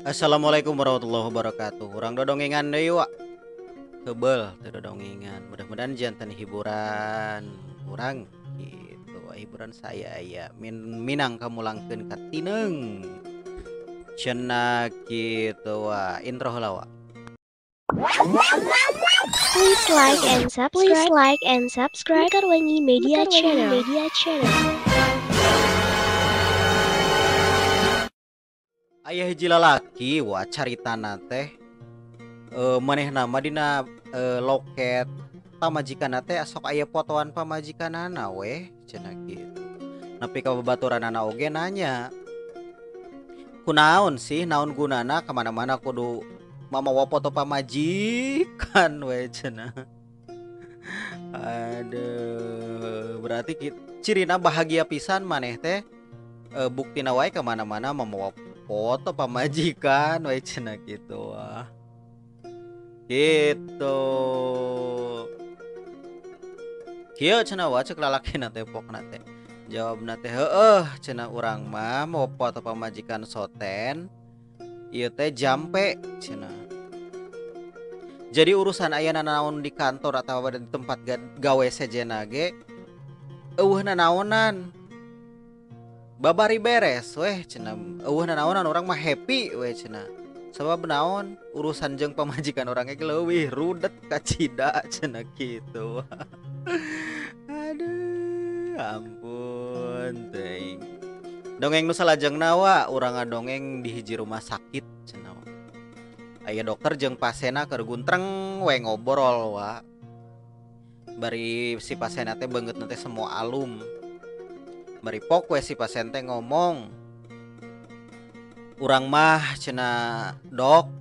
Assalamualaikum warahmatullahi wabarakatuh. Urang dodongengan deui wa. Kebel teu dodongengan. Mudah-mudahan janten hiburan urang gitu. Hiburan saya aya minang kamulangkeun ka tineung. Cenah kitu wa. Intro heula wa. Please like and subscribe. Please like and subscribe. Mekarwangi Media Channel. Media Channel. Aya hiji lalaki wa caritana teh manehna mah dina loket pamajikanna teh sok aya potoan pamajikanana weh cenah kitu. Nepi ka babaturanana oge nanya, kunaon sih naon gunana kamana-mana kudu mamawa foto pamajikan we cenah. Aduh, berarti cirina bahagia pisan maneh teh buktina wae kamana-mana mamawa foto pamajikan we cenah kitu wah. Gitu. Kieu cenah wa cek lalakina teh pokna teh. Jawabna teh heueuh cenah urang mah mawa foto pamajikan soten ieu teh jampe cenah. Jadi urusan aya nanaon di kantor atau di tempat gawe sejenna ge eueuh nanaonan. Babari beres weh cenah, eueuh nanaonan urang mah happy weh cenah. Sabab naon urusan jeung pamajikan urang ge leuwih rudet kacida cenah kitu. Aduh, ampun teuing. Dongeng nu salajengna wa urang ngadongeng di hiji rumah sakit cenah. Aya dokter jeung pasienna keur guntreng we ngobrol wa. Bari si pasienna teh beungeutna teh semua alum. Bari pok we si pasien teh ngomong, urang mah cenah dok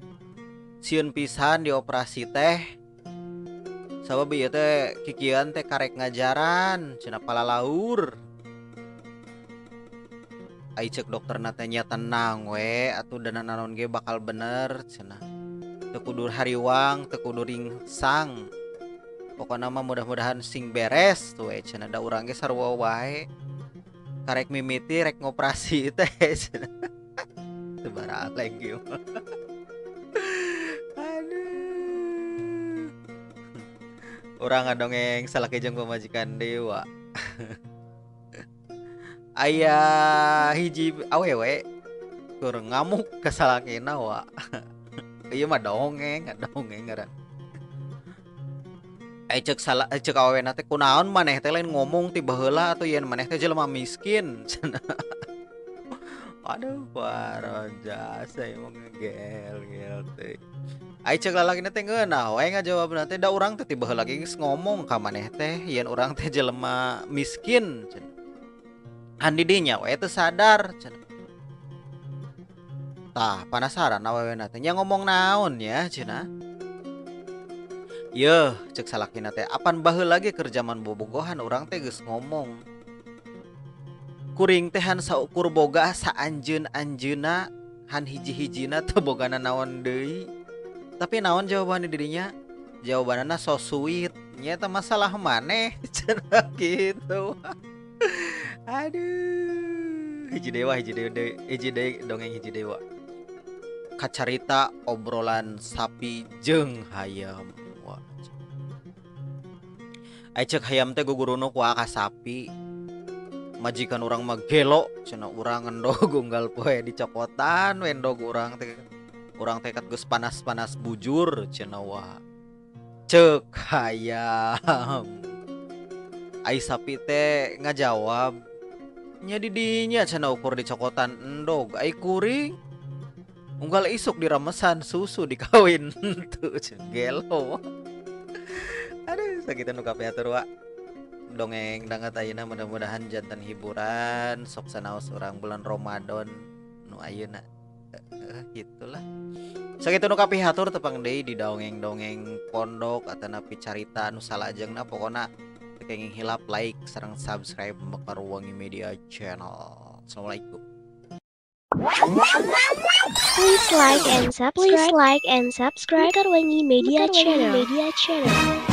sieun pisan dioperasi teh sabab ieu teh kikieuan teh karek ngajaran cenah palalaur. Ai ceuk dokterna teh nya tenang we atuh dana naon ge bakal bener cenah. Teu kudu hariwang, teu kudu ringsang. Pokona mah mudah-mudahan sing beres tuh we cenah, da urang ge sarua wae. Karek mimiti rek ngoperasi teh cenah. Teu baraleng ieu mah. Aduh. Urang ngadongeng salaki jeung pamajikan deui wa. Aya hiji awewe keur ngamuk ka salakina wa. Ieu mah dongeng, ngadongeng ngaran. Ai ceuk salah ceuk awewena teh kunaon maneh teh lain ngomong ti baheula atuh yen maneh teh jelema miskin cenah. Aduh paraja saya mah ngegel-gel teh. Ai ceuk lalakina teh ngeunah we ngajawabna teh da urang teh ti baheula ge geus ngomong ka maneh teh yen urang teh jelema miskin cenah. Han di dinya we teu sadar cenah. Tah panasaran awewena teh nya ngomong naon ya cenah. Yeuh ceuk salakina teh apan baheula ge keur jaman bobogohan urang teh geus ngomong. Kuring teh han saukur boga saanjeun-anjeunna han hiji-hijina teu bogana naon deui. Tapi naon jawaban di dirinya? Jawabanna so sweet. Nya eta masalah maneh cenah kitu. Aduh, hiji dewa hiji deui hiji deui dongeng hiji dewa. Kacarita obrolan sapi jeung hayam. Ai ceuk hayam teh gugurunuk wa ka sapi. Majikan urang mah gelo cenah urang endog unggal poe dicokotan we endog urang teh kat geus panas-panas bujur cenah wa. Ceuk hayam. Ai sapi teh ngajawab nya di dinya cenah ukur dicokotan endog ai kuring unggal isuk diramesan susu dikawin tuh cenah gelo. Aduh sakitu nu kapihatur wa. Dongeng danget ayeuna mudah-mudahan janten hiburan sok sanaos urang bulan Ramadan nu ayeuna. Gitulah. Sakitu nu kapihatur tepang deui di dongeng-dongeng pondok atanapi carita nu salajengna pokona teu kenging hilap like sareng subscribe Mekarwangi Media Channel. Assalamualaikum. Please like and subscribe. Please like and subscribe Mekarwangi Media Channel. Media Channel.